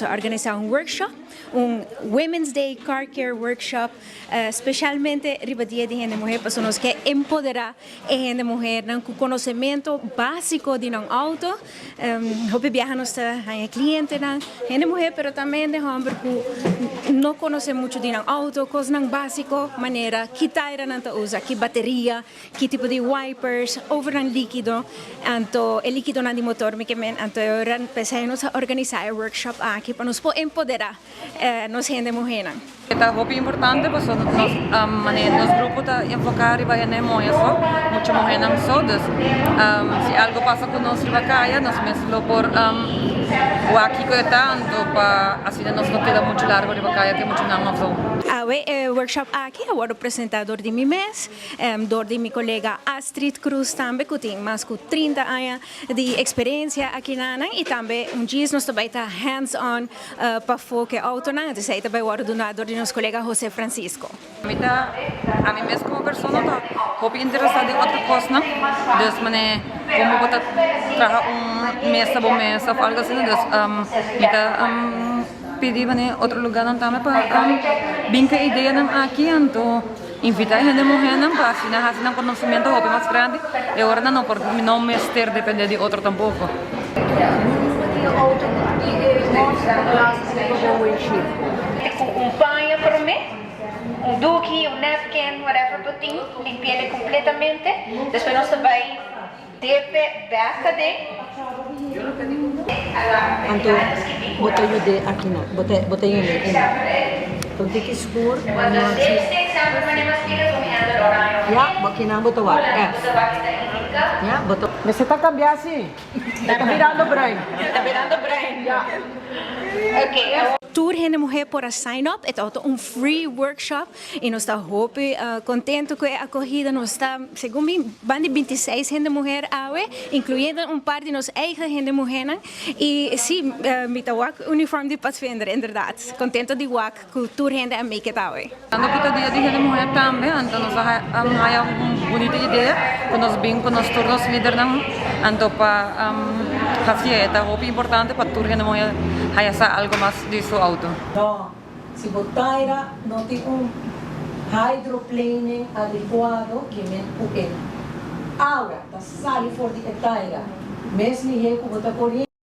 A organisa un workshop, un Women's Day Car Care Workshop, specialmente riba Dia di Hende Muher, pasobra nos ke empodera e hende muhernan cu conocemento basico di nan auto. Hopi biaha nos ta haña clientenan, hende muher pero tambe hende homber cu no conoce mucho di nan auto, cosnan basico manera ki tairanan ta usa, ki bateria, ki tipo di wipers, over nan likido, anto e likidonan di motor mi ke men, anto e ora p'esei nos a organisa e workshop aki pa nos por empodera nos hende muhernan. E ta hopi importante pasobra nos manera nos grupo ta enfoca riba hende muher so, mucha muhernan so, dus si algo pasa cu nos riba caya nos mes lo por wak kico e ta anto pa asina nos no keda mucho largo riba caya cu e muchanan of so. Awe e workshop aki a wordo presenta dor di mi mes. Dor di mi kolega Astrid Cruz tambe ku tin mas ku 30 aña di eksperensia akinanan i tambe un djis nos ta bai ta hands on pafó ku e outonan, entonces ei ta bai wòrdu duná dor di nos kolega Jose Francisco. Mi ta, ami mes komo persona ta hopi interesá den otro kosnan, dus manera komo bo ta traha un mesa bo mes òf algu asina, dus mi ta pidi manera otro lugánan tambe pa bin ku e ideanan aki anto. Invita e hende muhénan pa asina hasi nan konosementu hopi mas grandi, e ora nan no por no mester depende di otro tampoko. Ku un paña promé, un duki, un napkin, whatever bo tin, limpi'e kompletamente. Despues nos ta bai depe bèk aden. Anto bo ta yud'é aki no, bo ta bo ta yud'é ei no. Ta un tiki skur, no haci. Ya, bo kinan bo ta wak F. Ya, bo ta. Mester ta cambia si. E ta birando bruin. Ta birando bruin. Ya. Tur hende muher por a sign up, e ta un free workshop y nos ta hopi contento cu e acogida. Nos ta, segun mi, ban di 26 hende muher awe, incluyendo un par di nos eigen hende muhernan. Y si, mi ta wak uniform di padvinder, inderdaad. Contento di wak cu tur hende a make it awe. Ando cu ta Dia di Hende Muher tambe, anto nos a haya un bunita idea cu nos bin cu nos tur nos lidernan anto pa haci'e. E ta hopi importante pa tur hende muher haya sa algo mas di su auto. No, si bo taira no tin un hydroplaning adecuado ke men cu e awa ta sali for di e taira mes lihé cu bo ta coriente.